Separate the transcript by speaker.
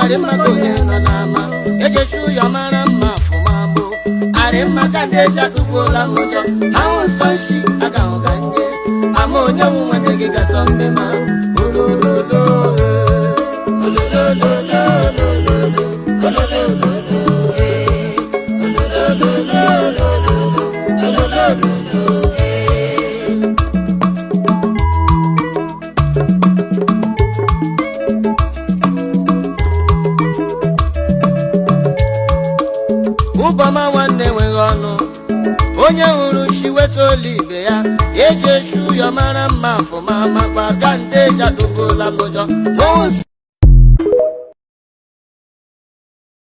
Speaker 1: Arị mma ka onye nọ n'ama ejechi ụyọ mara mma afụma bụ arị mma ka ndị eji akụgbuola m ụjọ ahụ nsọ nshi agahụ ga nye ama onye nwe nwanne gị gasọ mbe ma olololo ololololololo ololololo ololololololo. Ụbọma nwanne enweghị ọnụ onye hụrụ shi weta olu ibe ya eji eshi ụyọ mara mma afụma makwa ka ndị eji adụgola m ụjọ.